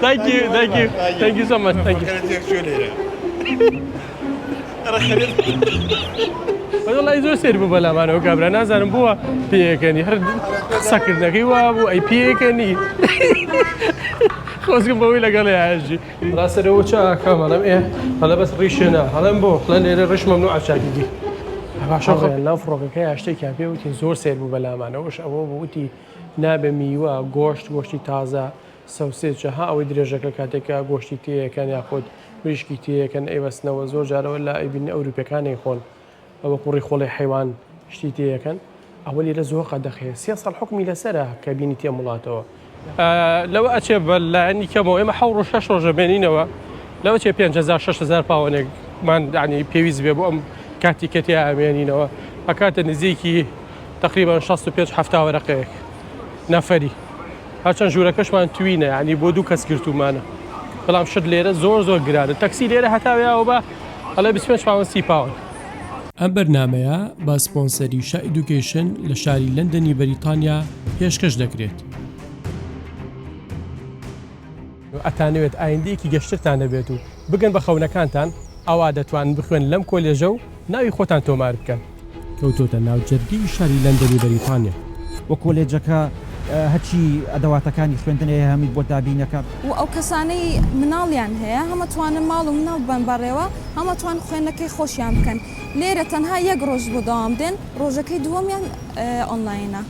Thank you, thank you, thank you so much. Thank you. وەڵای زۆر سێر بوو بەلامانەوە کابرا نازانم بووە پێەکەنی هەر قسەکردنەکەی وا بوو ئەی پێەکەنی خۆزگم بەوەی لەگەڵ یاژی ڕاستەرەوە چ ئاکام ئەڵێم ئێ هەڵە بەس ڕیشێ نا هەڵێم بۆ هەڵێ لێرە ڕیش مەمنوعە چاکیگی باشە خۆ ناو فڕۆکەکەیا شتێکیان پێ وتین زۆر سەیر بوو بەلامانەوەش ئەوە بوو وتی نابێ میوە گۆشت گۆشتی تازە سەوسێچە ها ئەوەی درێژەکە کاتێک کە گۆشتی تێیەکەن یاخود مریشکی تێیەکەن ئەیبەستنەوە زۆر جارەوە لە ئەیبینن ئەوروپیەکان ئەیخۆن وەکو ڕیخۆڵەی حەیوان شتی تێیەکەن ئەوە لێرە زۆر قەدەخەیە سێ ساڵ حوکمی لەسەرە کە بینیتی ئەم وڵاتەوە. لەوە ئەچێ بە لایەنی کەمەوە ئێمە حەو ڕۆژ شەش ڕۆژە بێنینەوە لەوە چێ 5000 6000 پاوەنێکمان یعنی پێویست بێ بۆ ئەم کاتی کە تیا ئەمێنینەوە ئەکاتە نزیکی تقریبا 65 هەفتا وەرەقەیەک نەفەری هەرچەند ژوورەکەشمان توینە یعنی بۆ دوو کەس گرتوومانە بەڵام شت لێرە زۆر زۆر گرانە تەکسی لێرە هەتاویاوە بە ئەڵێ 25 پاوەن 30 پاوەن. ئەم بەرنامەیە بە سپۆنسەری شا Education لە شاری لەندەنی بەریتانیا پێشکەش دەکرێت. ئەتانەوێت ئایندەیەکی گەشترتان هەبێت و بگەن بە خەونەکانتان، ئەوا دەتوانن بخوێن لەم کۆلێژە و ناوی خۆتان تۆمار بکەن. کەوتۆتە ناو جەرگەی شاری لەندەنی بەریتانیا. وە کۆلێجەکە هەرچی ئەدەواتەکانی خوێندن هەیە هەمووی بۆ دابین ئەکات. وە ئەو کەسانەی مناڵیان هەیە هەم ئەتوانن ماڵ و مناڵ ببەن بەڕێوە هەم ئەتوان خوێندنەکەی خۆشیان بکەن لێرە تەنها یەک ڕۆژ بۆ دەوام دێن ڕۆژەکەی دووەمیان ئۆنلاینە.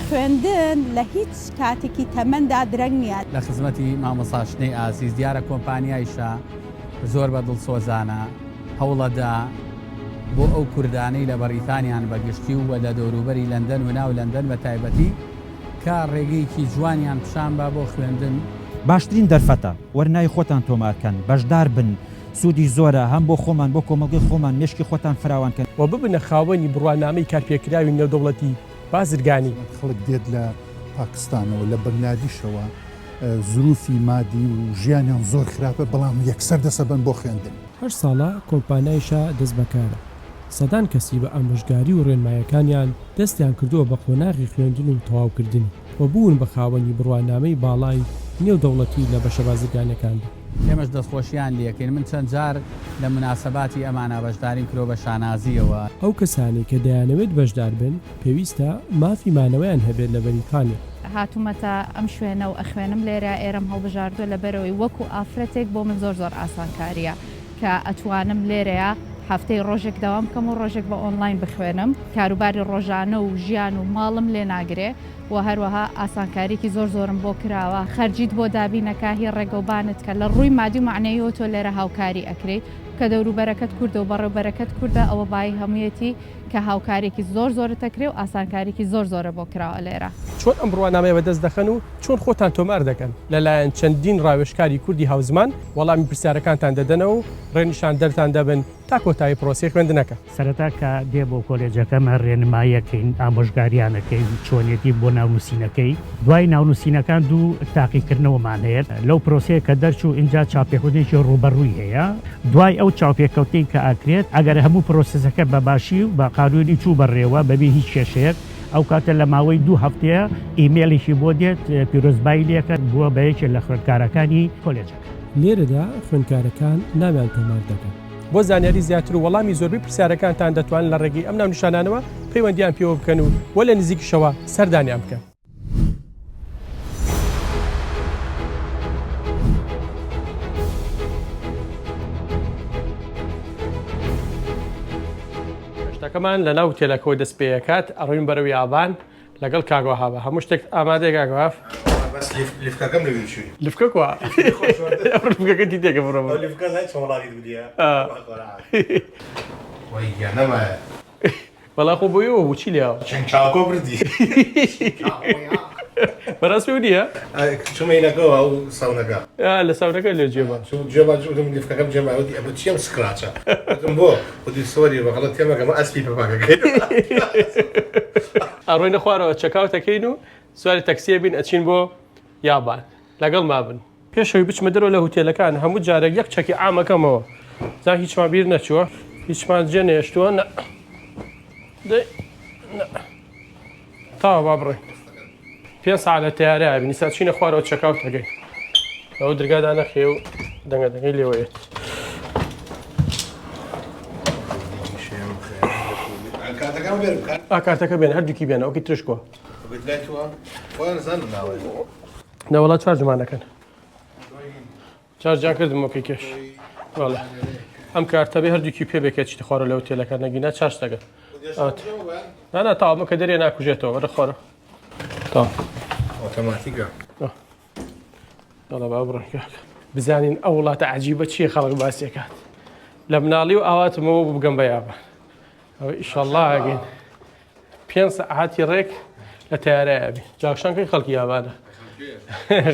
خوێندن لە هیچ کاتێکی تەمەندا درەنگ نییە. لە خزمەتی مامۆستا شنەی ئازیز، دیارە کۆمپانیایشە زۆر بە دڵسۆزانە هەوڵەدا بۆ ئەو کوردانەی لە بەڕیتانیان بە گشتی و لە دەوروبەری لەندەن و ناو لەندەن بە تایبەتی کە ڕێگەیەکی جوانیان پیشان با بۆ خوێندن. باشترین دەرفەتە، وەرن ناوی خۆتان تۆمار کەن، بەشدار بن، سوودی زۆرە، هەم بۆ خۆمان، بۆ کۆمەڵگەی خۆمان، مێشکی خۆتان فراوان کەن. و ببنە خاوەنی بڕوانامەی کارپێکراوی نێودەوڵەتی بازرگانی. خەڵک دێت لە پاکستانەوە، لە بەنگلادیشەوە، زروفی مادی و ژیانیان زۆر خراپە، بەڵام یەکسەر دەسەبەن بۆ خوێندن. هەشت ساڵە کۆمپانیای شا دەستبەکارە، سەدان کەسی بە ئامۆژگاری و ڕێنمایەکانیان دەستیان کردووە بە قۆناغی خوێندن و تەواوکردنی و بوون بە خاوەنی بڕوانامەی باڵای نێودەوڵەتی لە بەشە بازرگانیەکاندا. ئێمەش دەستخۆشیان لێکەین. من چەند جار لە موناسەباتی ئەمانا بەشداریم کردوە بە شانازیەوە. ئەو کەسانەی کە دەیانەوێت بەشدار بن پێویستە مافی مانەوەیان هەبێت لە بەریتانیا. هاتوومەتە ئەم شوێنە و ئەخوێنم لێرە، ئێرەم هەڵبژاردووە لەبەرئەوەی وەکو ئافرەتێک بۆ من زۆر زۆر ئاسانکارییە کە ئەتوانم لێرەیا هەفتەی ڕۆژێک دەوام بکەم و ڕۆژێک بە ئۆنلاین بخوێنم، کاروباری ڕۆژانە و ژیان و ماڵم لێ ناگرێ و هەروەها ئاسانکارییەکی زۆر زۆرم بۆ کراوە، خەرجیت بۆ دابین ئەکا، هی ڕێگەوبانت کە لە ڕووی مادی و مەعنەویەوە تۆ لێرە هاوکاری ئەکرێی، کە دەوروبەرەکەت کوردە و بەڕێوبەرەکەت کوردە ئەوە بایی هەموویەتی. کە هاوکاریەکی زۆر زۆرت ئەکرێ و ئاسانکاریەکی زۆر زۆرە بۆ کراوە لێرە. چۆن ئەم بڕوانامەیە بەدەست دەخەن و چۆن خۆتان تۆمار دەکەن؟ لەلایەن چەندین ڕاوێژکاری کوردی هاوزمان وەڵامی پرسیارەکانتان دەدەنەوە و ڕێنیشاندەرتان دەبن تا کۆتایی پرۆسەی خوێندنەکە. سەرەتا کە دێ بۆ کۆلێجەکەمە رێنماییەکەین، ئامۆژگاریانەکەین چۆنیەتی بۆ ناونوسینەکەی، دوای ناونوسینەکان دوو تاقیکردنەوەمان هەیە، لەو پرۆسەیە کە دەرچوو ئینجا چاوپێکەوتنێکی رووبەڕووی هەیە، دوای ئەو چاوپێکەوتنەی کە ئەکرێت ئەگەر هەموو پرۆسێسەکە بە باشی و بە قانونی چوو بەڕێوە بەبێ هیچ کێشەیەک ئەو کاتە لە ماوەی دوو هەفتەیە ئیمێڵێکی بۆ دێت پیرۆزبایی لێکەن بووە بە یەکێک لە خوێندکارەکانی کۆلێجەکە. لێرەدا خوێندکارەکان ناویان تۆمار دەکەن. بۆ زانیاری زیاتر و وەڵامی زۆربەی پرسیارەکانتان دەتوانن لە ڕێگەی ئەم ناونیشانانەوە پەیوەندیان پێوە بکەن و وە لە نزیکیشەوە سەردانیان بکەن. گەشتەکەمان لە ناو هوتێلەکەوە دەست پێ ئەکات ئەڕۆین بەرەو یابان لەگەڵ کاک وەهابە هەموو شتێک ئامادەیە کاک وەهاب؟ بەس لیفکەکەم لەبیر چووی. لفکە کوا؟ لفکەکە تی تێکە بڕۆ. ئەو لفکە زای چۆن وڵاتی بودیە؟ وەی گیان نەمایە. وەڵا خۆ بۆیەوە بوو چی لێیاوە؟ چنکاکۆ بردی. بەڕاست پێو نییە؟ چوومە هینەکەوە ئەو ساونەکە. لە ساونەکە لێ جێما. چوو جێما وتم لیفکەکەم جێما وتی ئەمە چییە ئەم scratch ە؟ وتم بۆ؟ وتی sorry بە غەڵەت تێمەگە ئەمە ئەسپی پەپاکەکەی. ئەڕۆینە خوارەوە checkout ئەکەین و سواری تەکسیە بین ئەچین بۆ یابان لەگەڵما بن. پێش ئەوەی بچمە دەرەوە لە هوتێلەکان هەموو جارێک یەک چەکی عام ئەکەمەوە جا هیچمان بیر نەچووە هیچمان جێ نێشتووە نە دەی نە تاوە با بڕۆین. پێ ساعت لە تەیارە بین ئیستا چینە خوارەوە check out ئەگەین ئەو درگادا نەخێ و دەنگە دەنگەی لێوەیەت. کارتەکە بێن هەردووکی بێن ئەوکی ترشکووە نەوەڵا چارجمان دەکەن چارجیان کردم okay کێش بەڵێ ئەم کارتە بێ هەردووکی پێ بێ کە چیتە خوارە لە ئوتێلەکە نەگینا چارج دەگەن نا نا تاوە کە دەرێ ناکوژێتەوە وەرە خوارە تا ئۆتۆماتیکە دەڵە با بڕۆین کاکە بزانین ئەو وڵاتە عجیبە چییە خەڵک باسیەکات لە مناڵی و ئاواتمەوە بگەم بە یابان ئەوە ئیشەڵڵا ئەگەین پێ سەعاتی ڕێک لە تیارەیە بی جاکشان کەی خەڵکی یابانە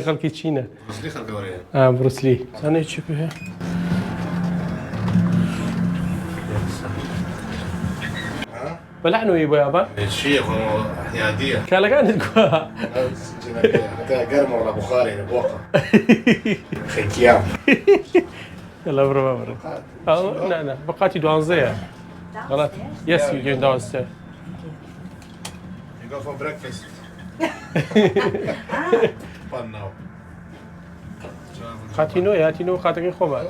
خەڵکی چینە بروسلی زانێ چی پێ بەلعنەوەی بۆ یابان چییە خۆ یادیە کالەکانت کوا گەرمە وڵا بخارێ بۆقە خەکیام يلا بڕۆ بڕۆ نا نا بە قاتی دوانزەیە غلط Yes, you going downstairs. You go for breakfast. Fun now. قاتی نۆ یاتی نۆ قاتەکەی خۆمان.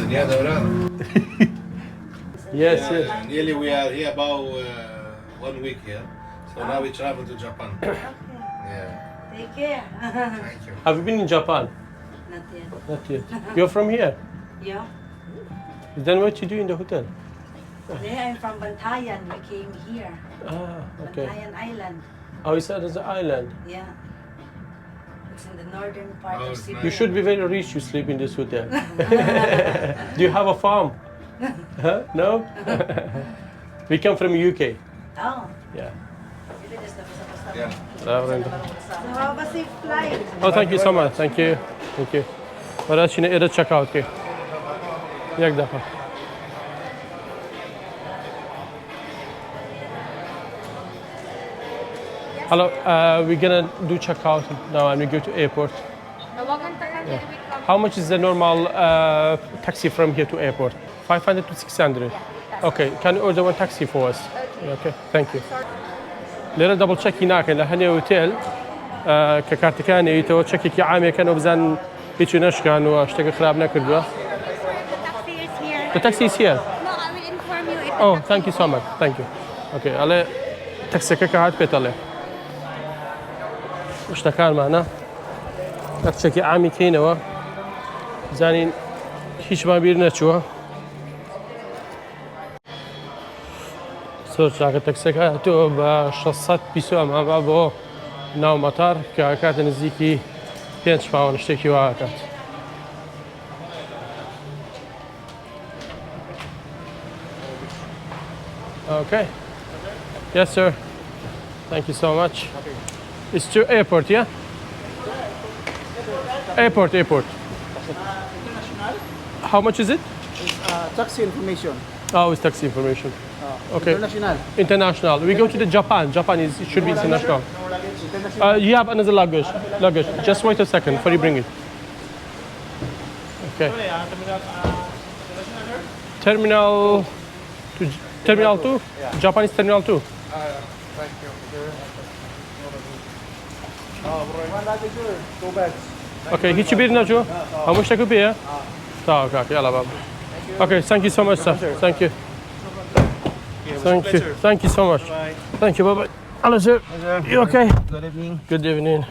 دنیا دوران. Yes, yes. Nearly we are here about one week here. So now we travel to Japan. Yeah. Take care. Thank you. Have you been in Japan? Not yet. Not yet. You're from here? Yeah. Then what you do in the hotel? Yeah, I'm from Bantayan. We came here. Ah, okay. Bantayan Island. Oh, it's another island. Yeah. It's in the northern part Oh, of it's Cebu. nice. You should be very rich. You sleep in this hotel. Do you have a farm? Huh? No? We come from UK. Oh. Yeah. Yeah. So have a safe flight. Oh, thank you so much. Thank you. Thank you. وەرە چینە ئێرە check out کەی. یەک دەقە. Hello, we're gonna do checkout now and we go to airport. Yeah. How much is the normal taxi from here to airport? 500 to 600. Okay, can you order one taxi for us? Okay, thank you. لێرە double check ی ناکەن لە هەنێ هوتێل کە کارتەکان ئەیتەوە چەکێکی عامێکەن و بزان هیچ نەشکان و شتێکە خراپ نەکردووە. The taxi is here. No, I will inform you if the Oh, taxi thank you so much. Thank you. Okay, ئەڵێ تەکسەکە کە هات پێتەڵێ. شتەکانمانە چەکی عامی کەینەوە بزانین هیچمان بیر نەچووە. زۆر چاکە تەکسەکە تۆ بە 600 پیسۆ ئەمابا بۆ ناو مەتار کە کاتە نزیکی 5 پاوەن شتێکی واکات. Okay. Yes, sir. Thank you so much. It's to airport, yeah? Airport, airport. How much is it? Taxi information. Oh, it's taxi information. Okay. International. International. We go to the Japan. Japan is it should be international. No luggage. International. You have another luggage. Luggage. Just wait a second before you bring it. Okay. Terminal to Terminal 2? Japanese Terminal 2. Thank you. One luggage, sir. Two bags. Okay, هیچی بیر نەچوو؟ هەموو شتێک پێیە؟ تاو کاک یاڵا بابا. Okay, thank you so much, sir. Thank you. Thank you. Thank you so much. Thank you. Bye bye. Hello, sir. You okay? Good evening. Good evening.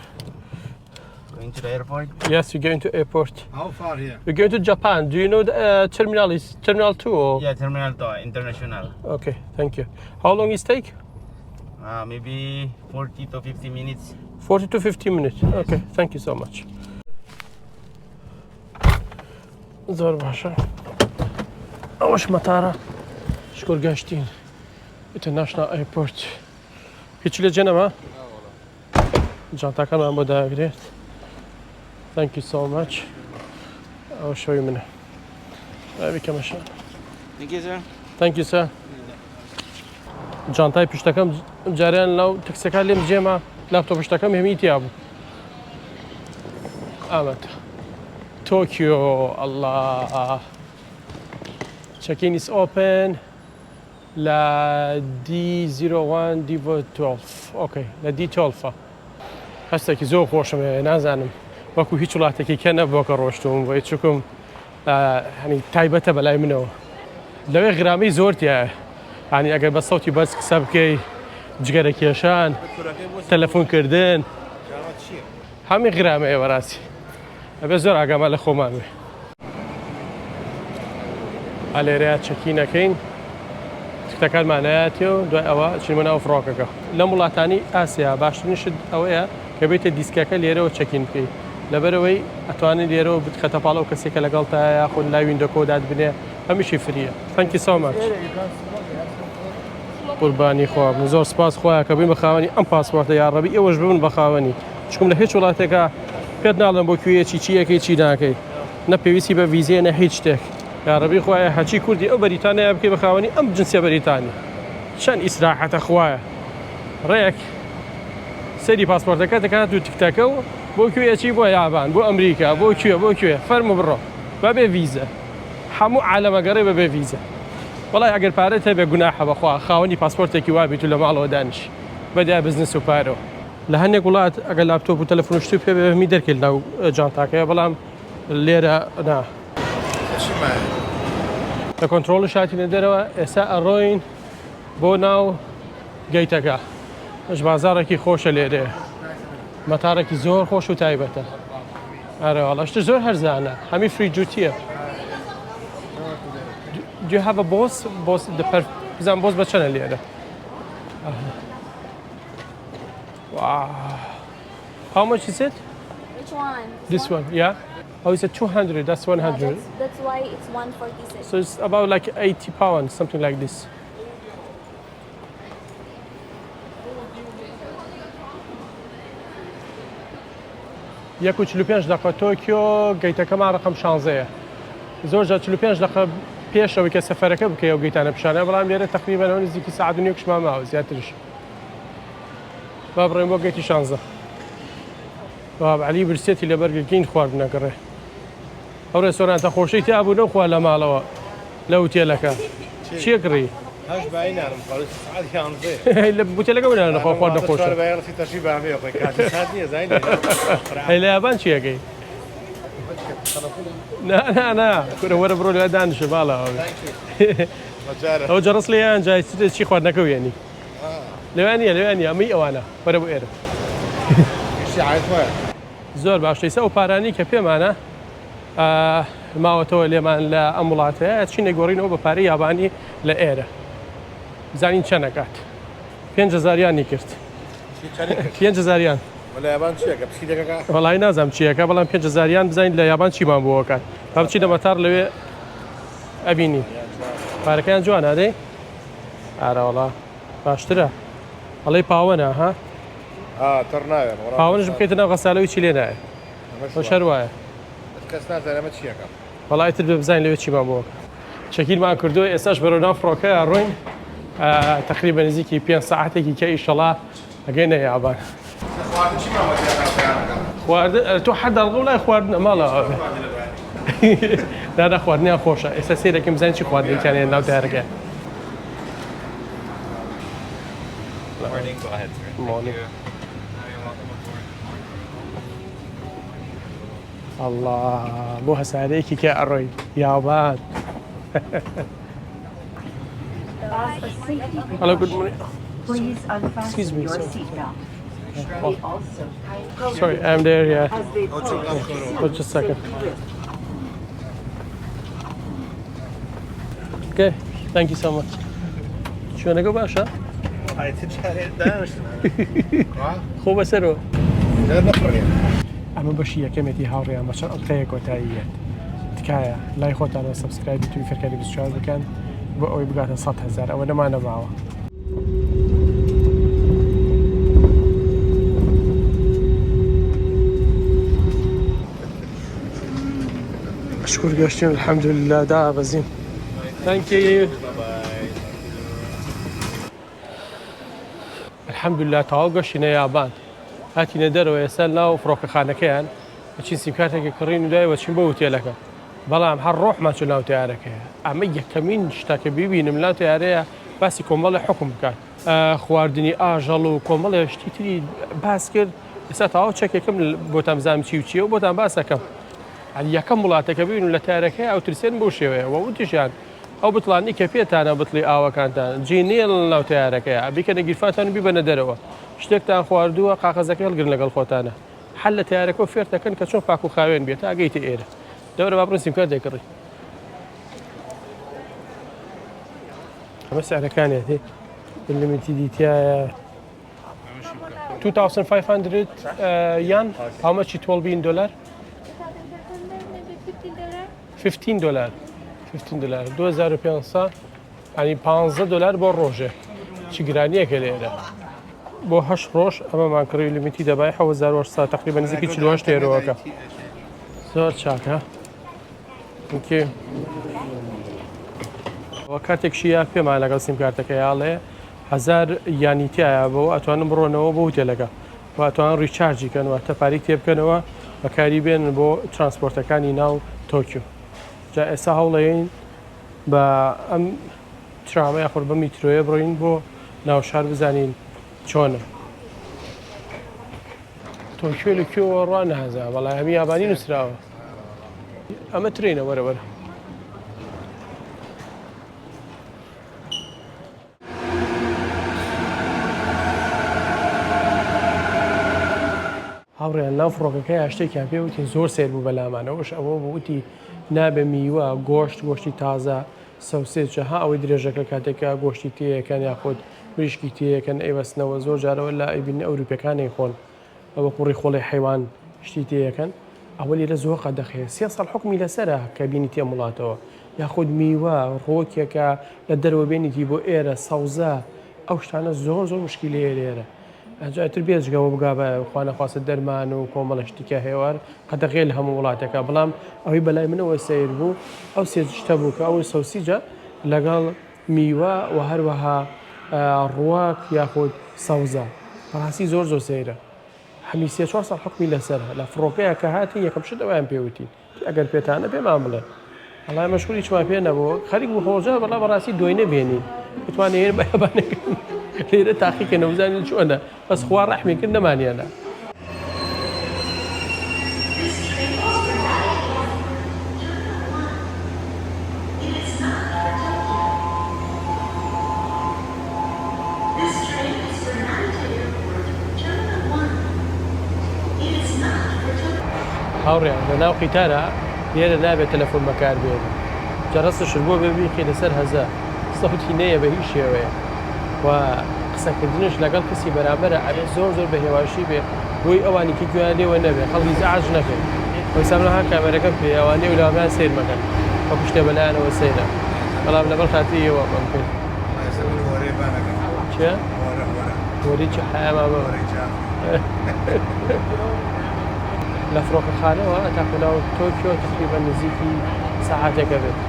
Going to the airport? Yes, we're going to airport. How far here? We're going to Japan. Do you know the terminal is Terminal 2 or? Yeah, Terminal 2, international. Okay, thank you. How long is take? Maybe 40 to 50 minutes. 40 to 50 minutes. Okay, thank you so much. زۆر باشە ئەوەش مەتارە شکۆر گەشتین International Airport هیچ لە جێنەما جانتاکانمان بۆ داگرێت Thank you so much. ئەوە شەوی منە بیکەمەشە Thank you, sir. Thank you, sir. جانتای پشتەکەم جاریان لەو تەکسەکە لێم جێما لاپتۆپ پشتەکەم هەمی تیا بوو ئامەد تۆکیۆ ئەله check-in is open لە D01 D12 okay لە D12. هەستێکی زۆر خۆشم هەیە نازانم وەکو هیچ وڵاتێکی کە نەبووە کە ڕۆشتوم بۆی چکم هەنی تایبەتە بەلای منەوە لەوێ غرامەی زۆر تایە هەنی ئەگەر بە سەوتی بەرز قسە بکەی جگەرە کێشان تەلەفۆن کردن هەمی غرامەیە بەڕاستی ئەبێ زۆر ئاگامان لە خۆمان بێ. ئا لێرەیا check-in ئەکەین تکتەکانمان ئەیاتێ و دوای ئەوە ئەچینمە ناو فڕۆکەکە. لەم وڵاتانی ئاسیا باشترین شت ئەوەیە کە بێیتە desk ەکە لێرەوە check-in بکەی لەبەرئەوەی ئەتوانی لێرەوە بتخەتە پاڵ ئەو کەسەی کە لەگەڵتایە یاخود لای window کەوە داتبنێ هەمیشی free یە. Thank you so much. قوربانی خوا بم زۆر سپاس خوایە کە بووین بە خاوەنی ئەم پاسپۆرتە یاڕەبی ئێوەش ببن بە خاوەنی چکم لە هیچ وڵاتێکا پێت ناڵێن بۆ کوێیە چی چی ئەکەی چی ناکەی نە پێویستی بە ڤیزەیە نە هیچ شتێک یاڕەبی خوایە هەرچی کوردی ئەو بەریتانیا بکەی بە خاوەنی ئەم جنسیە بەریتانی چەند ئیسراحەتە خوایە ڕێک سەیری پاسپۆرتەکە دەکات و تکتەکە و بۆ کوێ ئەچی بۆ یابان بۆ ئەمریکا بۆ کوێ بۆ کوێ فەرموو بڕۆ بەبێ ڤیزە هەموو عالەمەگەڕێ بەبێ ڤیزە وەڵای ئەگەر پارەت هەبێ گوناحە بەخوا خاوەنی پاسپۆرتێکی وا بیت و لە ماڵەوە دانیشی بەدیا بزنس و پارەوە. لە هەنێک وڵات ئەگەر لاپتۆپ و تەلەفۆن و شتی پێ بێ هەمی دەرکەی لەناو جانتاکەیە بەڵام لێرە نا. لە کۆنترۆڵیش هاتینە دەرەوە ئێستا ئەڕۆین بۆ ناو gate ەکە ئەش بازاڕێکی خۆشە لێرەیە مەتارێکی زۆر خۆش و تایبەتە ئەرێ وەڵا شتە زۆر هەرزانە هەمی free duty یە Do you have a boss? Boss the per بزان boss بە چەنە لێرە Wow. How much is it? Which one? This one, yeah. Oh, it's a 200. That's 100. Yeah, that's, that's why it's 146. So it's about like 80 pounds, something like this. یەک و 45 دقە تۆکیۆ gate ەکەمان ڕقم شانزەیە زۆر جار 45 دقە پێش ئەوەی کە سەفەرەکە بکەی ئەو gate انە پیشانە بەڵام لێرە تقریبا ئەو نزیکی سەعات و نیوکشمان ماوە زیاترش با بڕۆین بۆ gate ی شانزە باب عەلی برسێتی لە بەرگە گین خواردنەگەڕێ ئەو ڕێستۆرانتە خۆشەی تیا بوو نەخوا لە ماڵەوە لە وتێلەکە چیە کڕی؟ هەش بایی نانم خوارد سعات یانزەیە لە وتێلەکە بوو نانە خوا خواردنە خۆشە چوار بایی ڕسی تەشی بامێ خۆی کاتی سات نییە زانی هەی لە یابان چیەکەی؟ نا نا نا کورە وەرە بڕۆ لێ دانیشە باڵا ئەو جەڕس لێیان جای چی خواردنەکە وێنی لەوێ نییە لەوێ نییە ئەمەی ئەوانە وەرە بۆ ئێرە زۆر باشە ئیستا ئەو پارانەی کە پێمانە ماوەتەوە لێمان لە ئەم وڵاتەیە چین دەگۆڕینەوە بە پارەی یابانی لە ئێرە بزانین چەند ئەکات 5000یانی کرد 5000یان وەڵی نازانم چیەکە بەڵام 5000یان بزانین لە یابان چیمان بۆ ئەکات با بچینە مەتار لەوێ ئەبینین پارەکەیان جوانە دەی ئارە وەڵا باشترە ئەڵێی پاوەنە ها تڕ ناوێن پاوەنش بکەیتە ناو غەسالەوەی چی لێ نایە ئەوش هەر وایە کەس نازانێ ئەمە چیەکە وەڵا ئیتر بێ بزانین لەوێ چیمان بۆ check-in مان کردو ئێستاش بەرەو ناو فڕۆکە ڕۆین تقریبا نزیکی پێ ساعتێکی کە ئیشەڵا ئەگەینە یابان خواردن تۆ حەد دەڵگە لای خواردنە ماڵە دادا خواردنیان خۆشە ئێستا سێرەکەم بزانین چی خواردنێکیان هەیە ناو تارەکە Morning, go ahead, sir. Morning. ئەڵڵا بۆ هەسارەیەکی کە ئەڕۆی یابان Hello, good morning. Excuse me, sir. Oh. Sorry, I'm there, yeah. Oh, just a second. Okay, thank you so much. شوێنەکە باشە؟ خۆ بەسەرەوە. ئەمە بەشی یەکەمێتی هاوڕێیان بە چەند ئەڵقەیە کۆتایی یەت تکایە لای خۆتانەوە subscribe ی توی فێرکاری 24 بکەن بۆ ئەوەی بگاتە 100 هەزار ئەوە نەما نەماوە. شکر گەشتین الحمدلله دابەزین Thank you. الحمدلله تەواو گەشتینە یابان هاتینە دەرەوە ئێستا ناو فڕۆکەخانەکەیان ئەچین سیمکارتێکی کڕین و دوای وەچین بۆ وتێلەکە بەڵام هەر ڕۆحمان چوو ناو تیارەکەیە ئەمە یەکەمین شتە کە بیبینم ناو تیارەیە باسی کۆمەڵی حکم بکات خواردنی ئاژەڵ و کۆمەڵێ شتی تری باس کرد ئێستا تەواو چەکێکم بۆتان بزانم چی و چیە و بۆتان باسەکەم. یانی یەکەم وڵاتە کە ببینن لە تارەکەی ئەو ترسێن بەو شێوەیە و وتیشیان ئەو بتڵانەی کە پێتانە بتڵی ئاوەکانتان جێ نێڵن ناو تەیارەکەیە بیکەنە گیرفانتان و بیبەنە دەرەوە شتێکتان خواردووە قاقەزەکەی هەڵگرن لەگەڵ خۆتانە حەل لە تەیارەکەوە فێرتەکەن کە چۆن پاک و خاوێن بێت تا گەیتە ئێرە دەورە با بڕۆین سیمکارتێک کڕی ئەمە سعرەکانیەتی limited ی تایە 2500 یان how much it will be in dollar? 15 دلار 15 دلار 2500 ینی 15 دلار بۆ ڕۆژێ چ گرانیەکە لێرە بۆ هەشت ڕۆژ ئەمەمان کڕی limited دەبای 1970 تقریبا نزیکی 48 یۆرۆکە زۆر چاکە okay کاتێک شیە پێمان لەگەڵ سیمکارتەکە یاڵێ هەزار یانی تیایە بەوە ئەتوانن بڕۆنەوە بۆ هوتێلەکە و ئەتوانن recharge ی کەن واتە پارەی تێبکەنەوە بەکاری بێنن بۆ transport ەکانی ناو تۆکیۆ جا ئێستا هەوڵەیەین بە ئەم ترامە یاخود بە میترۆیە بڕۆین بۆ ناوشار بزانین چۆنە تۆکیۆ لە کوێوە ڕوا نازا بەڵام هەمی یابانی نووسراوە ئەمە train ە وەرە وەرە هاوڕێیان ناو فڕۆکەکەیا شتێکیان پێ وتین زۆر سەیر بوو بەلامانەوەش ئەوە بوو وتی نابێ میوە گۆشت گۆشتی تازە سەوسێچە ها ئەوەی درێژەکە کاتێکە گۆشتی تێیەکەن یاخود مریشکی تێیەکەن ئەیبەستنەوە زۆر جارەوە لە ئەیبینن ئەوروپیەکان ئەیخۆن وەکو ڕیخۆڵەی حەیوان شتی تێیەکەن ئەوە لێرە زۆر قەدەخەیە سێ ساڵ حوکمی لەسەرە کە بینیتی ئەم وڵاتەوە یاخود میوە ڕووەکێکە لە دەرەوە بێنیتی بۆ ئێرە سەوزە ئەو شتانە زۆر زۆر مشکیلەیە لێرە ئەجا ئیتر بێجگەوە بگا بە خوا نەخواستە دەرمان و کۆمەڵە شتی کە هەیە قەدەغەیە لە هەموو وڵاتێکا بەڵام ئەوەی بەلای منەوە سەیر بوو ئەو سێ شتە بوو کە ئەو سەوسیجە لەگەڵ میوە و هەروەها ڕووەک یاخود سەوزە بەڕاستی زۆر زۆر سەیرە هەمی سێ چوار ساڵ حوکمی لەسەرە لە فڕۆکەیە کە هاتین یەکەم شت ئەویان پێ وتین ئەگەر پێتانە پێمان بڵێ وەڵای مەشغول هیچمان پێ نەبوو خەریک بوو خۆجا بەڵا بەڕاستی دۆی نەبێنین بتوانێت بەیابانەکەن لێرە تاقیکەنەوە بزانین چۆنە بەس خوا ڕەحمی کرد نەمانیانە. هاوڕێیان لە ناو قیتارا لێرە نابێت تەلەفۆن بەکار بێنی جەرەسشت بۆ بێ بیخەیتە سەر هەزە سەوتی نەیە بە هیچ شێوەیەک و قسەکردنش لەگەڵ کەسی بەرامبەرە ئەبێ زۆر زۆر بە هێواشی بێ بۆی ئەوانی کە گوێیان لێوە نەبێ خەڵکی ئیزعاج نەکەی وەیسا من ها کامێرەکەم پێیە ئەوانەی ئەولامیان سەیر مەکەن وەکو شتێ بەلایانەوە سەیرە بەڵام لەبەر خاتری ئێوە بەم کرد چێ؟ وەرەی چی حەیا مامە لە فڕۆکەخانەوە تاکو ناو تۆکیۆ تقریبا نزیکی سەعاتێکە بێت.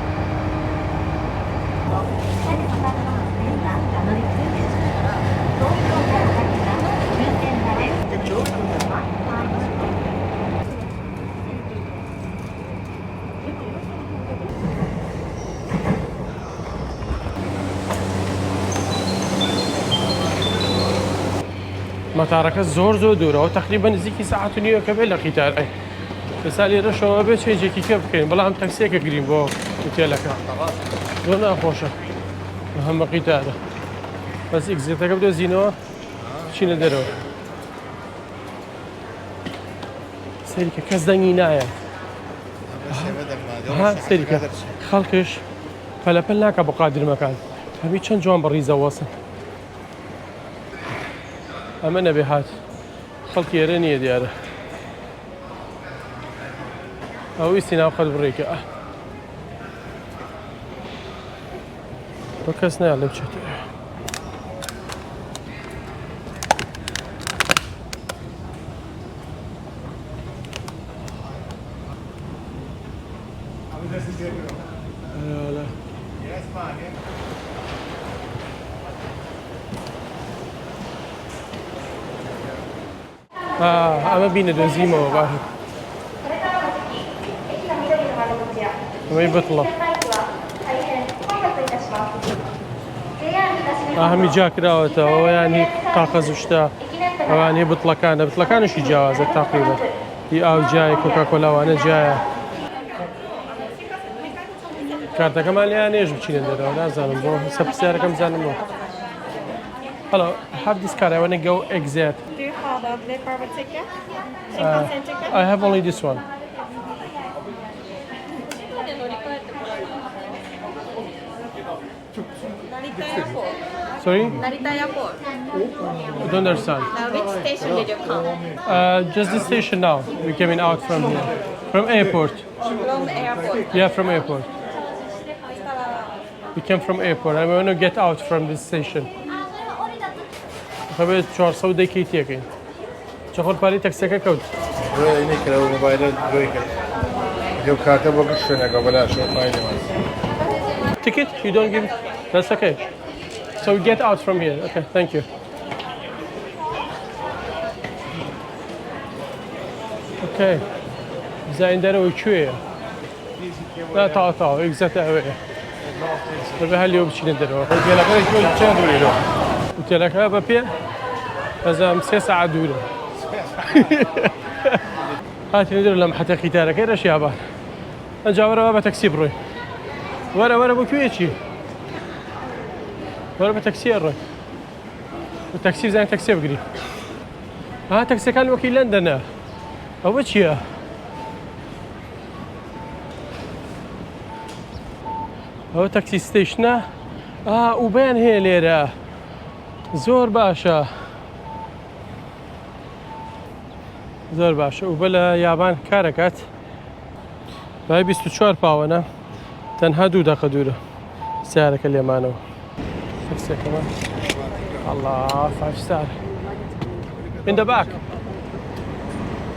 مەتارەکە زۆر زۆر دوورەوە تقریبا نزیکی سەعات و نیوەکە بێت لە قیتار ئەی ئێستا لێرەشەوە بێ change ێکی کە بکەین بەڵام تەکسیەکە گرین بۆ هوتێلەکە زۆر ناخۆشە هەمە قیتارە بەس exit ەکە بدۆزینەوە چینە دەرەوە سەیرکە کەس دەنگی نایە سەیرکە خەڵکش پەلەپەل ناکە بۆ قادرمەکان هەمی چەند جوان بەڕیزە وەسن ئەمە نەبێ هات خەڵکی ئێرە نییە دیارە ئەو ویستی ناو خەت بڕێکە بە کەس نایە لە بچێت ئەمە بینە دۆزیمەوە باشە ئەمەی بتڵە هەمی جا کراوەتەوە ینی قاقەز و شتە. ئەوانەی بتڵەکانە بتڵەکانشی جیاوازە تاقیبە هی ئاو جیایە کۆکاکۆلاوانە جیایە کارتەکەمان لێیان نێش بچینە دەرەوە نازانم بۆ سە پرسیارەکەم زانم بۆ Hello, I have this card. I want to go exit. Do you have a paper ticket? Shinkansen ticket? I have only this one. Sorry? Narita Airport. I don't understand. Which station did you come? Just the station now. We came in out from here. From airport. From airport. Yeah, from airport. We came from airport. I want to get out from this station. خەبێت 400 دەکەی تێکەین چەخۆر پارەی تەکسیەکە کەوت. ڕێی نەکرا و مۆبایلە درۆی کرد. لەو کاتە بۆ گشت شوێنەکە بەلاشەوە پای لێمان. Ticket? You don't give it? That's okay. So we get out from here. Okay, thank you. Okay. بزانین دەرەوەی کوێیە؟ نا تاو تاو ئێگزەتە ئەوەیە. دەبێ هەر لێوە بچینە دەرەوە. ئوتێلەکە کوێ چەند دووری لۆ؟ ئوتێلەکە بە پێ بەزام سێ سەعات دوورە. هاتینە دەرەوە لە محەتە قیتارەکەی رەش یابان. ئەنجا وەرە با بە تەکسی بڕۆین. وەرە وەرە بۆ کوێ چی؟ وەرە بە تەکسی ئەڕۆین. بە تەکسی بزانین تەکسیە بگری. ها تەکسیەکان وەکی لەندەنە. ئەوە چییە؟ ئەوە تەکسی ستەیشنە ئا ئوبەیان هەیە لێرە زۆر باشە زۆر باشە ئوبە لە یابان کارەکات بای 24 پاوەنە تەنها دوو دەقە دوورە سیارەکە لێمانەوە تەکسیەکەمان الله 5 star in the back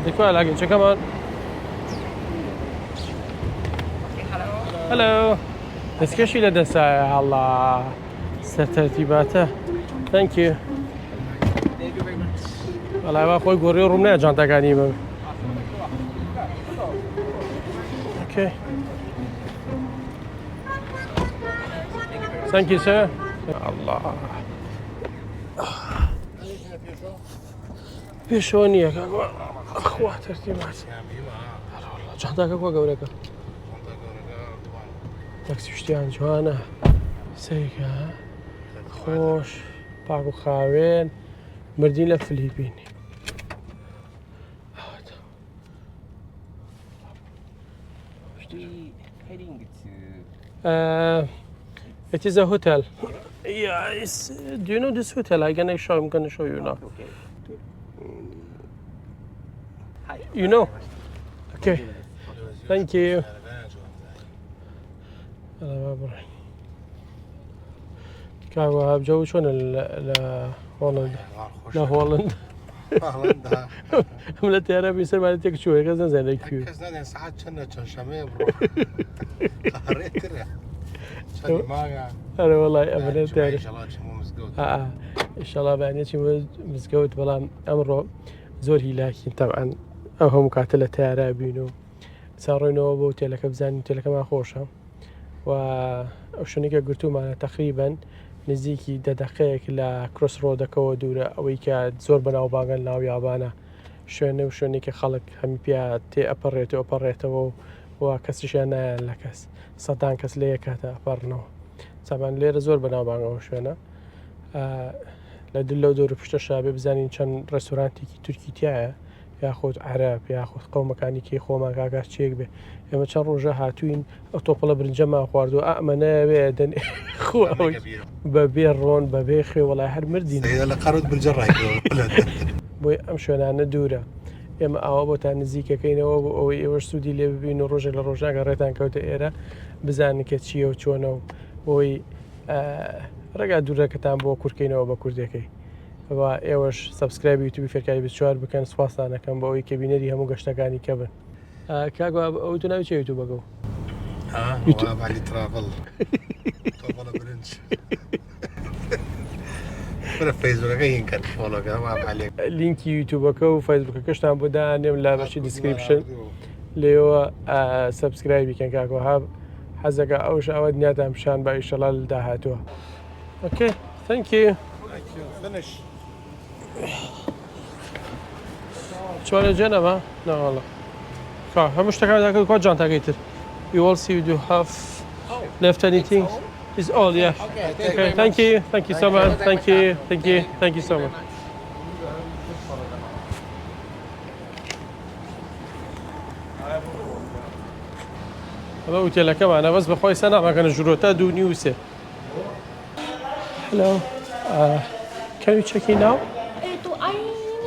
دەکوا لاگەنجەکەمان هەلۆ دەستکەشی لە دەسایە هەڵا سەر تەرتیباتە Thank you وەڵای وا خۆی گۆڕی ڕوم نایە جانتاکانی بم Okay. Thank you, sir. Allah. پێشەوە نییە کاکە خوا تەرتیبات جانتاکە کوا گەورەکە تەکسی شتیان جوانە سەیرکە خۆش پاک و خاوێن مردین لە فلیپین Uh, it is a hotel. Yeah, it's, do you know this hotel? I gonna show. I'm gonna show you now. Okay. You know? Okay. Thank you. کاک وەهاب جەو چۆنە لە هۆڵند لە هۆڵند ئەم لە تیارە بی سەرمانە تێک چووە کەس نەزانێت کوێ کەس نازانێت سەعات چەندە چەند شەمەیە بڕۆ قەهرێترە چەند مانگە ئەرە وەڵای ئەمە لە تیارە ئینشاڵڵا چم بۆ مزگەوت ئینشاڵڵا بەیانی چیم بۆ مزگەوت بەڵام ئەمڕۆ زۆر هیلاکین تەبعەن ئەو هەموو کاتە لە تیارە بین و ساڕۆینەوە بۆ تێلەکە بزانین تێلەکەمان خۆشە و ئەو شوێنەی کە گرتوومانە تەقریبەن نزیکی دە دەقەیەک لە کرۆس ڕۆدەکەوە دوورە ئەوەی کە زۆر بەناوبانگە لەناو یابانە شوێنە و شوێنێکی خەڵک هەمی پیا تێ ئەپەڕێت و ئەپەڕێتەوە و و کەسیشیان نایەن لە کەس سەدان کەس لە یەک کاتە ئەپەڕنەوە سامان لێرە زۆر بەناوبانگە ئەو شوێنە لە دل لەو دەور پشتە شابێ بزانین چەند ڕێستۆرانتێکی تورکی تایە یاخود عەرەب یاخود قەومەکانی کەی خۆمان کاکە چێک بێ ئێمە چەند ڕۆژە هاتوین ئەو تۆپەڵە برنجەمان خواردووە ئەمە نایەوێ دەن بەبێ ڕۆن بەبێ خوێ وەڵای هەر مردین لە قەرت برجە ڕایکردەوە بۆی ئەم شوێنانە دوورە ئێمە ئاوا بۆتان نزیکەکەینەوە بۆ ئەوەی ئێوەش سوودی لێ ببین و ڕۆژێک لە ڕۆژان گە ڕێتان کەوتە ئێرە بزانن کە چییە و چۆنە و بۆی ڕێگا دوورەکەتان بۆ کورکەینەوە بە کوردەکەی و ئێوەش subscribe ی یوتیوبی فێرکاری 24 بکەن سوپاستان ئەکەم بۆ ئەوەی کە بینەری هەموو گەشتەکانی کە بن. کاک وەهاب ئەوەی تۆ ناوی چیە یوتیوبەکەو؟ ها وەهاب عەلی travel تۆپەڵە برنج برە فەیسبوکەکە هین کەن follow کە وەهاب عەلی. لینکی یوتیوبەکە و فەیسبوکەکەشتان بۆ دانێم لە بەشی description لێوە subscribe ی کەن کاک وەهاب حەزەکە ئەوش ئەوە دنیاتان پیشان بە ئیشەڵا لە داهاتووە. Okay, thank you. Thank you. Finish. چوارە جێ نەما ناوەڵە هەموو شتەکان داکرد کوا جانتاکەی تر You all see you do have left anything It's all yeah okay, okay thank you thank you so much thank you thank you thank you so much ئەمە ئوتێلەکەمانە بەس بەخۆی سە نامەکەنە ژورۆ تا دوو نیو سێ Hello. Can you check in now? I'm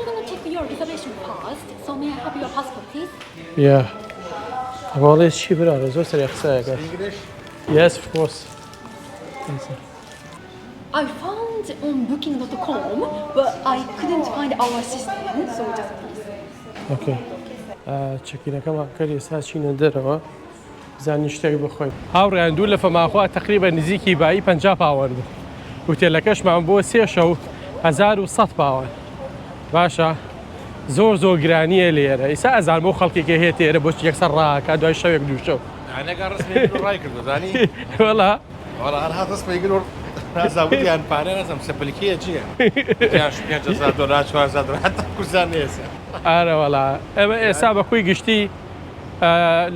gonna check your reservation first. So may I have your passport, please? Yeah. ئەمەڵێ چی برارە زۆر سەری قسەیەکە. Yes, of course. I found on booking.com, but I couldn't find our system, so just please. Okay. Check-in ەکەمان کرد ئێستا چینە دەرەوە بزانین شتێک بخۆین. هاوڕێیان دوو لەفەماخوا تەقریبەن نزیکی بایی 50 پاوەن بوو. هوتێلەکەشمان بۆ سێ شەو 1100 پاوەن. باشە زۆر زۆر گرانیە لێرە ئیسا ئەزانم بۆ خەڵکێکە هەیە تێرە بۆچی یەکسەر ڕاکا دوای شەوێک دوو شەو. دانەگا ڕسمی گل و ڕای کردو زانی وەڵا وەڵا هەر هات ڕسمی گل و نازانم وتیان پارە نازانم سەپلکیە چییە وتیان 5000 دۆلار 4000 دۆلار هەتا کوردستان نێسە ئارە وەڵا ئێمە ئێستا بە کۆی گشتی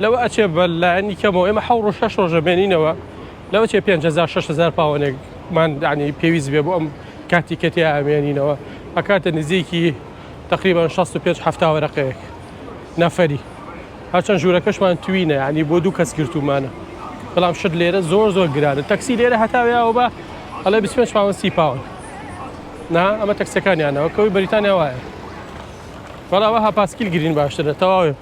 لەوە ئەچێ بە لایەنی کەمەوە ئێمە حەو ڕۆژ شەش ڕۆژە بێنینەوە لەوە چێ 5000 6000 پاوەنێکمان یعنی پێویست بێ بۆ ئەم کاتی کە تیا ئەمێنینەوە ئەکاتە نزیکی تقریبا 65 70 وەرەقەیەک نەفەری هەرچەند ژوورەکەشمان twin ە یعنی بۆ دوو کەس گرتوومانە بەڵام شت لێرە زۆر زۆر گرانە تەکسی لێرە هەتاویاوە بە ئەڵێ 25 پاوەن 30 پاوەن نا ئەمە تەکسەکانیانەوە کەوی بەریتانیا وایە بەڵا وەها پاسکیل گرین باشترە تەواوێ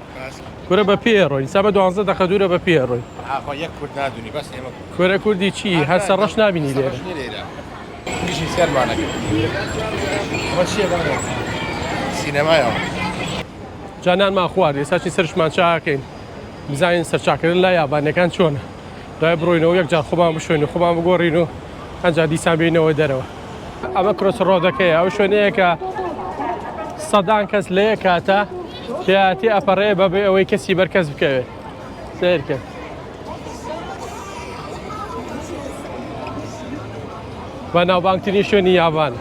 کورە بە پێ ڕۆین سا بە دوانزە دەقە دوورە بە پێ ڕۆین ئاخۆ یەک کورد نادونی بەس ئێمە کورد کورە کوردی چی هەر سەر ڕەش نابینی لێرە لێرە گشتی سەرمانەکە ئەمە چییە بابە سینەمایەوە جا نانمان خوارد ئێستا چی سەرشمان چاکەین بزانین سەرچاکردن لای یابانیەکان چۆنە دوای بڕۆینەوە یەک جار خۆمان بشۆین و خۆمان بگۆڕین و ئەنجا دیسان بینەوە دەرەوە ئەمە cross road ەکەیە ئەو شوێنەیە کە سەدان کەس لە یەک کاتە تیاتی ئەپەڕێ بەبێ ئەوەی کەسی بەر کەس بکەوێت سەیرکە بە ناوبانگترین شوێنی یابان.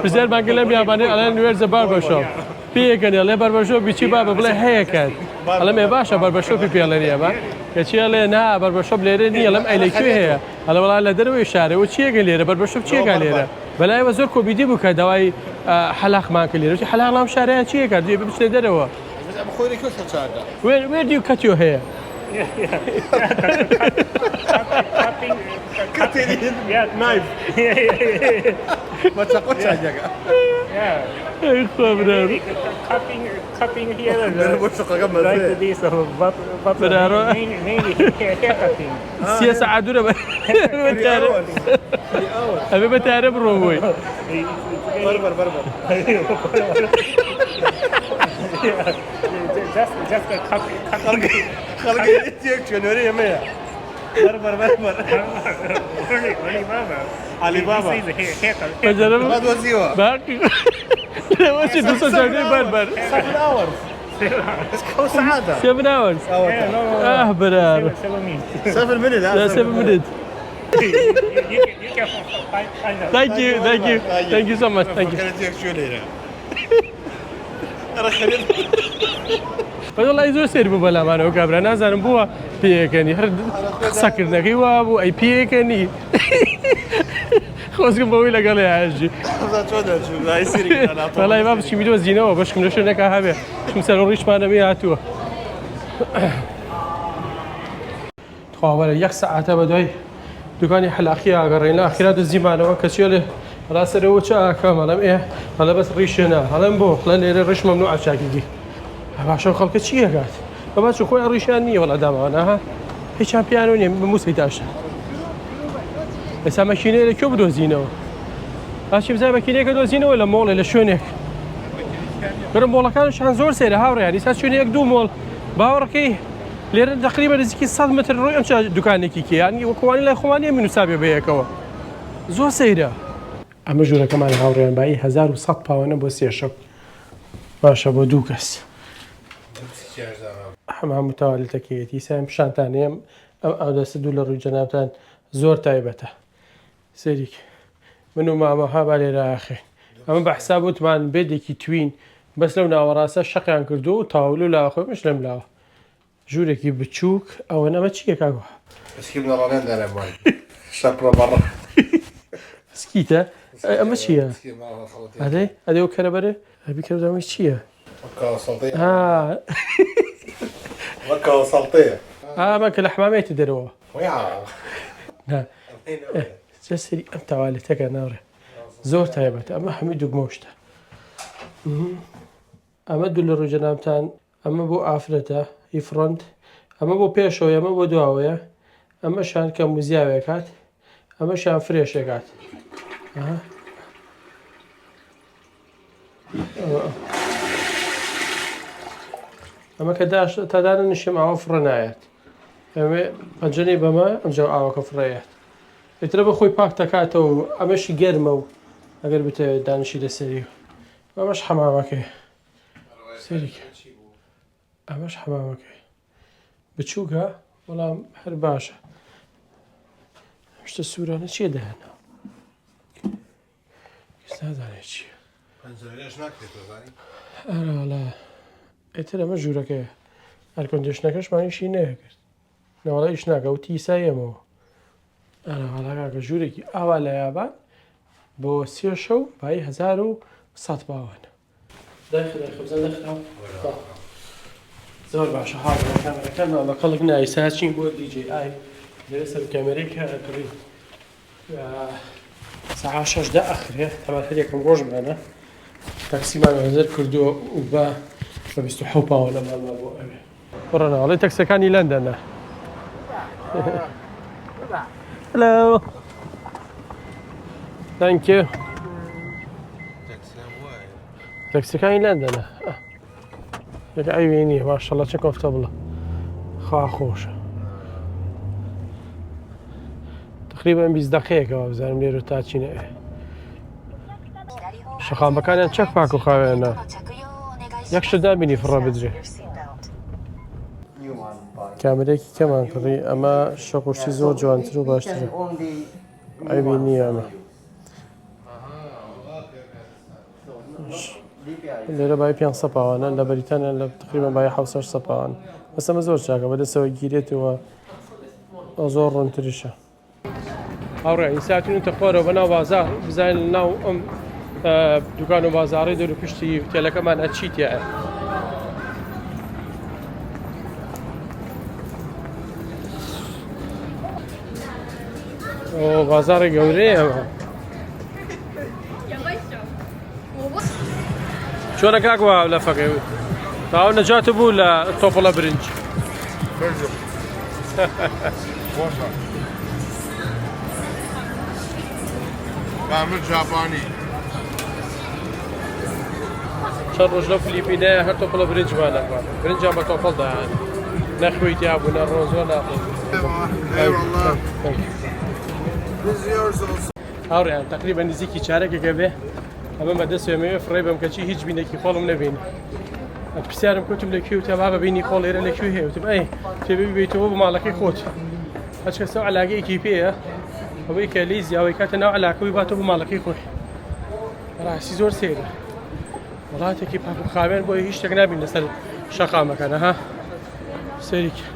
پرسیارمان کرد لەم یابانی ئەڵێن where's the barbershop پێیەکەن ئەڵێ barbershop چی بابە بڵێ هەیەکەن ئەڵێم ئێ باشە barbershop ی پێڵێن ئێمە کەچی ئەڵێ نا barbershop لێرە نییە ئەڵێم ئەی لە کوێ هەیە ئەڵێ وەڵا لە دەرەوەی شارە و چیەکە لێرە barbershop چیەکە لێرە بەلایەوە زۆر کۆمیدی بوو کە داوای حەلاقمان کرد لێرە وتی حەلاق لەم شارەیان چیەکە دوێ بچنە دەرەوە Where, where do you cut your hair? Knife. ئەی خوا برارو. برارو. سێ سەعات دوورە بە تارە ئەبێ بە تارە بڕۆم بۆی. باقی لەوە چی دوو سەد جارێ بەربەر. Seven hours. Ah, برار. Seven minutes. Yeah, 7 minutes. Thank you, thank you, thank you so much. Thank you. وەڵای زۆر سێر بوو بەلامانەوە کابرا نازانم بووە پێیەکەنی هەر قسەکردنەکەی وا بوو ئەی پێیەکەنی خۆزگم بەوەی لەگەڵ یاژی وەڵای با بچی بیدۆزینەوە بەشکم لە شوێنەکە هەبێ چون سەر ڕیشمانەوەی هاتووە تخواوەرە یەک سەعاتە بە دوای دوکانی حەلاقی ئاگەڕێین لە ئاخیرا دەزیمانەوە کە چێ لێ ڕاستەرەوە چ ئاکام ئەڵێم ئێ ئەڵێ بەس ڕیشێ نا ئەڵێم بۆ ئەڵێ لێرە ڕیش مەمنوعە چاکیگی باشە خەڵکە چی ئەکات بەبا چ خۆیان ڕیشیان نییە وەڵا داماوانە ها هیچیان پیانەوە نییە بە موسی تاشە ئێستا مەکینەیە لە کوێ بدۆزینەوە باشی بزانە مەکینەیەکە دۆزینەوە لە مۆڵێ لە شوێنێک برم مۆڵەکانشان زۆر سەیرە هاوڕێیان ئیستا چوینە یەک دوو مۆڵ باوەڕەکەی لێرە تقریبا نزیکی 100 متر ڕۆی ئەم دوکانێکی کێ یانی وەکوانی لای خۆمان نییە منوسابێ بە یەکەوە زۆر سەیرە. ئەمە ژوورەکەمان هاوڕێیان بایی 1100 پاوەنە بۆ سێ شەو باشە بۆ دوو کەس حەمام و تەوالێتەکەیەتی سایم پیشانتان ئێم ئەم ئاودەستە دوو لە ڕووی جەنابتان. زۆر تایبەتە سەیریک من و مامە ها با لێرە ئاخێین ئەمە بە حساب وتمان بێدێکی توین بەس لەو ناوەڕاستە شەقیان کردووە و تاولو لاوە خۆی مش لەم لاوە ژوورێکی بچووک ئەوە ئەمە چییە کاک وەهاب؟ سکی مناڵانیان دانێ بۆن شەپڕە بەڕە. سکیتە ئەمە چییە؟ ئەدەی ئەدەی ئەو کەرە بەرێ ئەبی کەرە ئەمە چییە؟ ئەمە کە لە حمامێتی دەرەوە سەری ئەم تەوالێتەکە ناڕێ زۆر تایبەتە ئەمە هەمووی دوگمە شتە ئەمە دوو لە ڕووی جەنابتان ئەمە بۆ ئافرەتە هی front ئەمە بۆ پێشەوەی ئەمە بۆ دواوەیە ئەمەشان کە موزیاوێکات ئەمەشان فرێشێکات ئەمە کە داش تادانە نشم ئاوە فڕە نایەت ئەمێ پەنجەنەی بەمە ئەمجا ئاوەکە فڕەیەت ئیترە بە خۆی پاک دەکاتەوە و ئەمەشی گەرمە و ئەگەر بتەوێت دانیشی لەسەری ئەمەش حەمامەکەی سەریکە ئەمەش حەمامەکەی بچووکە بەڵام هەر باشە شتە سوورانە چیە دایانەوە کەس نازانێت چییە ئەرەوەڵا ئیتر ئەمە ژوورەکەیە air condition ەکەشمانیشی نەکرد نەوەڵا ئیش ناکە وتی ئیسا یەمەوە ئەرەوەڵا کاکە ژوورێکی ئاوا لە یابان بۆ سێ شەو بایی 1100 پاوەنە دایخە دایخە بزان دەخراو زۆر باشە هاوڕێ کامێرەکانمان بە کەڵک نایە سا چین بۆ DJI لەوێ سەر کامێرەی کە کڕی سەعا شەش دە ئەخرێ تەمان هەر یەکەم ڕۆژمانە تاکسیمان رزرڤ کردووە و بە بە 27 پاوە لە ماڵمان بۆ ئەوێ بڕۆنە ئەڵێ تەکسەکانی لەندەنە Hello. Thank you. تەکسیەکانی لەندەنە یەک عەیبی نییە ماشەڵڵا چە comfortable ە خوا خۆشە تقریبا 20 دقەیەکەوە بزانم لێرە تا چینە شەقامەکانیان چەک پاک و خاوێنە یەک شت نابینی فڕە بدرێ کامرێکی کەمان کڕی ئەمە شەقوشتی زۆر جوانتر و باشترە عیبی نییە ئەمە لێرە بای 500 پاوانە لە بەریتانیا لە تقریبا بای 700 پاوان بەس ئەمە زۆر چاکە بەدەستەوە گیرێتەوە زۆر ڕوونتریشە هاوڕێ ئینساتون تەخۆرەوە بەناو بازار بزانین ناو ئەم دوکان و بازاڕی دەور و پشتی هوتێلەکەمان ئەچی تایە. بازاڕی گەورەیە ئەمە. چۆنە کاک وە لەفەکەی تاو نەجاتە بوو لە تۆپڵە برنج کامل ژاپانی. چەند ڕۆژ لەو فلیپینەیە هەر تۆپڵە برنجمان نەخوارد برنجیان بە تۆپەڵ دایان نە خوێی تیا بوو نە ڕۆن زۆر ناخۆش هاوڕێیان تقریبا نزیکی چارەکێکە بێ ئەمە بە دەست وێمەوێ فڕێ بم کەچی هیچ بینێکی خۆڵم نەبینی پرسیارم کوتم لە کوێ وتم بابە بینی خۆڵ ئێرە لە کوێ هەیە وتم ئەی تێبێ بیتەوە بۆ ماڵەکەی خۆت هەچ کەسە علاگەیەکی پێیە ئەوەی کە لی زیاوەی کاتە ناو علاکەوەی باتەوە بۆ ماڵەکەی خۆی ڕاستی زۆر سەیرە وڵاتێکی پاک و خاوێن بۆیە هیچ شتێک نابین لەسەر شەقامەکانە ها سەیرێکی.